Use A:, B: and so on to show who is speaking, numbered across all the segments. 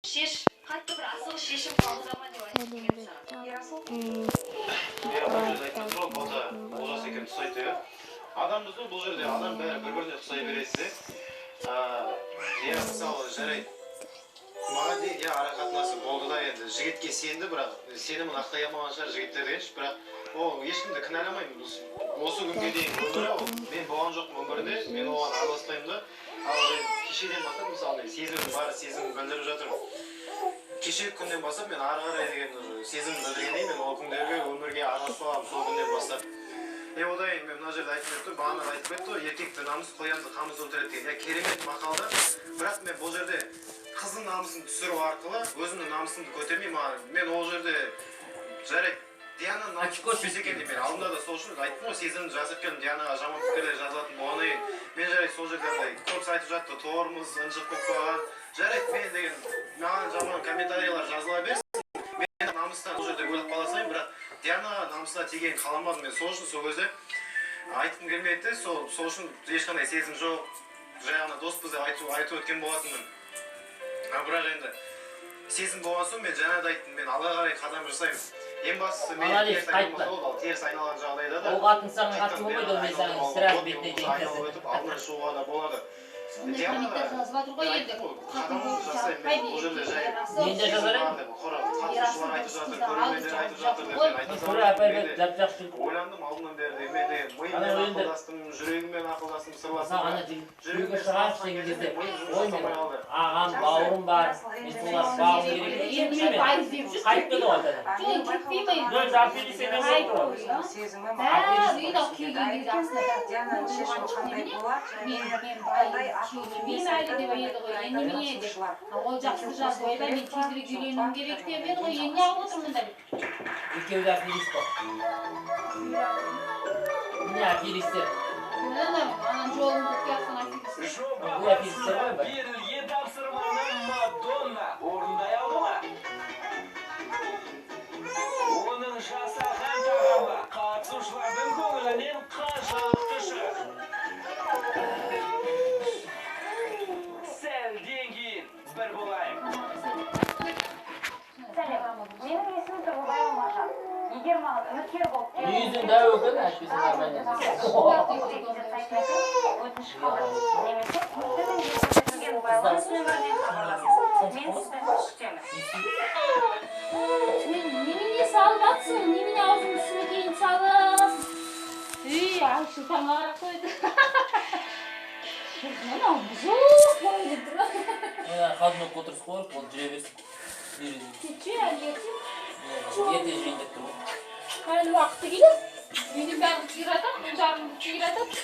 A: Шеш, қатты бір асығыс шешім қабылдама деп айтқым келеді саған. Ерасыл?
B: Иә, бұл жерде айтып тұр ғой, Бота, Олжас екеуміз ұқсайды деп. Адамбыз ғой бұл жерде, адам бәрі бір біріне ұқсай береді де. Иә, мысалы, жарайды, маған дейін, иә, ара қатынасы болды да, енді жігітке сенді, бірақ сенімін ақтай алмаған шығар жігіттер дегенші. Бірақ ол ешкімді кінәламаймын. Осы күнге дейін өмірі ол, мен болған жоқпын өмірінде, мен оған араласпаймын да. Ал кешеден бастап, мысалы, мен сезімім бар, сезімін білдіріп жатырмын. Кешегі күннен бастап мен ары қарай деген уже сезім білдіргеннен кейін мен ол күндерге өмірге араласпағанмын сол күннен бастап. И одан кейін мен мына жерде айтып кетті, бағана да айтып кетті ғой, еркекті намыс қоянды қамыз өлтіреді деген. Иә, керемет мақал да, бірақ мен бұл жерде қыздың намысын түсіру арқылы өзімнің намысымды көтермей, маған мен ол жерде жарайды, Диананың намысы түспесе екен деп мен алдында да сол үшін айттым ғой, сезімімді жасырып келдім. Дианаға жаман пікірлер жазылатын болғаннан кейін мен жарайды сол жерде андай көбісі айтып жатты, тормоз, ынжық болып қалған. Жарайды, мен деген маған жаман комментарийлер жазыла берсін, мен намыстан сол жерде өліп қала салайын, бірақ Дианаға намысына тигенін қаламадым мен. Сол үшін сол кезде айтқым келмеді де, сол үшін ешқандай сезім жоқ, жай ғана доспыз деп айтып өткен болатынмын. А бірақ енді сезім болған соң мен жаңа да айттым, мен алға қарай қадам жасаймын. Ең бастысы мен
C: Молодец,
B: теріс айналмаса
C: қайтты.
B: болды, ал теріс айналған жағдайда да
C: Ол қатын саған
B: қайтадан
C: қатты болмайды, ол мен
B: бері
C: саған
B: айналып
C: сразу
B: алуға
C: бетіне
B: болады, болмаса айналып өтіп алдынан шығуға да болады.
D: Сондай
B: Дианаға
D: комменттер жазып жатыр ғой
B: мен
D: енді.
B: айттым ғой,
D: Қатын
B: қадам
D: болып
B: жасаймын мен
D: жарытпайды
B: бұл жерде жай
D: Ерасыл.
C: Мен де жазар едім.
B: бар деп, қатысушылар айтып жатыр, көрермендер айтып жатыр деп мен айта
C: Тура
B: саламын.
C: апай
B: Мен де
C: жап жақсы жігіт.
B: ойландым алдынан бері де, мен де миыммен
C: Ана енді-
B: ақылдастым, жүрегіммен ақылдастым, сырластым.
C: Мысалы, ана жігіт күйеуге шығаршы деген кезде,
B: миым жұмыс
C: ой, мен
B: жасамай қалды.
C: ағам, бауырым бар, мен соларды бағуым керек.
D: Енді мен бай іздеп жүр.
C: Қайтып кетті ғой қайтадан.
D: Жоқ, кетпей ме?
C: Нөл аферист емес отыр ғой.
D: Бәрі үйді алып келген кезде астына
E: Диананың шешімі қандай болады және
D: мен бай күйеу әлі деп еді ғой, енді немене деп. Ол жақсы жазды, ойбай, мен тезірек үйленуім керек деп еді ғой, енді неғып отырмын мында деп.
C: Екеуі де аферист қой. Міне аферистер.
D: Ана ананың жолын көкке атқан аферист.
C: Бұл аферистер ғой бәрі.
F: Берілген тапсырманы Мадонна орындай алды ма? Оның жасаған тағамы қатысушылардың көңілінен қаншалықты шығады? Сәлден кейін бір болайық.
G: Сәлем, менің есімім Тұрғыбаева Маржан. Егер маған үміткер болып
C: Мүйізің дәу екен, әйтпесе нормально.
G: Өтініш қалдырыңыз немесе төменде көрсетілген байланыс нөміріне хабарласыңыз. Мен сізді күтемін.
D: Мен немене салып жатсың? Немене аузыңды сілекейін саласың? Үй, Айшылтанға қарап қойды. Мынау бұзық бой деп тұр.
C: Холодильникке отырғызып қойып, ол жүре берсін.
D: Кетші, әлі ерте.
C: Ерте жүрейін деп тұр ғой.
D: Әлі уақыты келеді. Үйдің бәрін қиратады, ұлдарымды қиратады.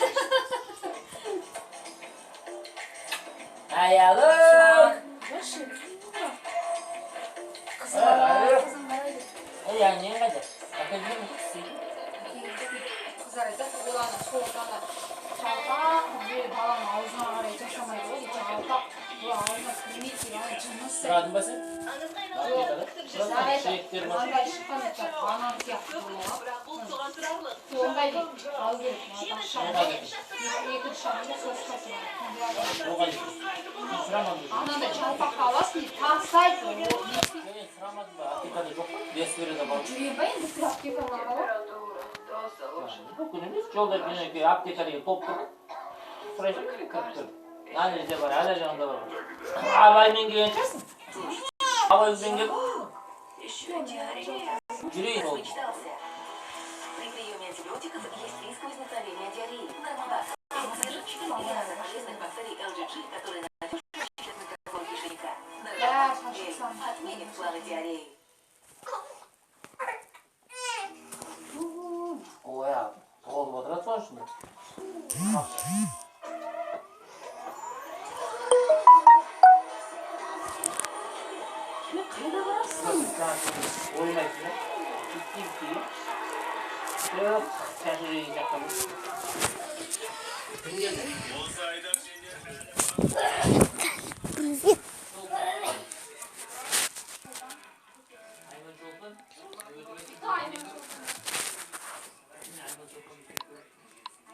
C: Аялым!
D: Қызым қалай, қызым қалай деп.
C: Ей, әнең қайда? Әкелген бе?
D: Қыздар айтады, ол ана сол ана жалпақ біреу баланың аузына қарай жасамайды ғой, жалпақ. Ол аузына кірмейді дейді, ана жынысы.
C: Сұрадың ба сен?
D: Жарайды.
C: Шектер ма?
D: Мынандай шыққан айтады, банан сияқты болған. Сондай дейді, алу керек, мына екінші жағында соскасы бар.
C: Оған сұрамадым.
D: Анандай жалпақты аласың дейді, тастайды. Ол не істейді?
C: Мен сұрамадым ба? Аптекада жоқ па? Бесферада бар.
D: Жүре ба енді бүкіл аптекаларға бар.
C: Мүмкін емес, жолда менікі аптека деген толып тұр. Сұрайсың, кіріп тұр. Ана жерде бар, ана жағында бар. Абаймен келген шығарсың. Абаймен келдің. Жүрейін ол.
G: При приеме антибиотиков есть риск возникновения диареи. Нормабак содержит 4 миллиарда полезных бактерий LGG, которые надежно защищают микрофлору кишечника.
D: Да,
G: Нормабак
D: шашсам.
G: отменит планы диареи.
C: Ой, толып отырады соның ішінде.
D: Мен қайда барасың?
C: Ойнайсың да? Кетпей кетпей. Жоқ, шашы жеген жақтан. Кім келді?
H: Привет.
C: Айман Шолпан.
D: Айман Шолпан.
C: Айман Шолпан.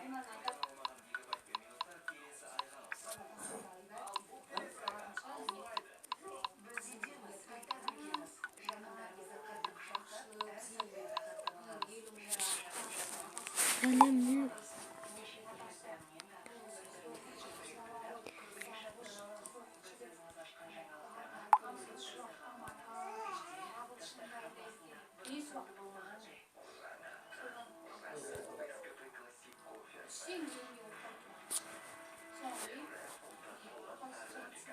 D: Айман айтады.
H: Сәлем.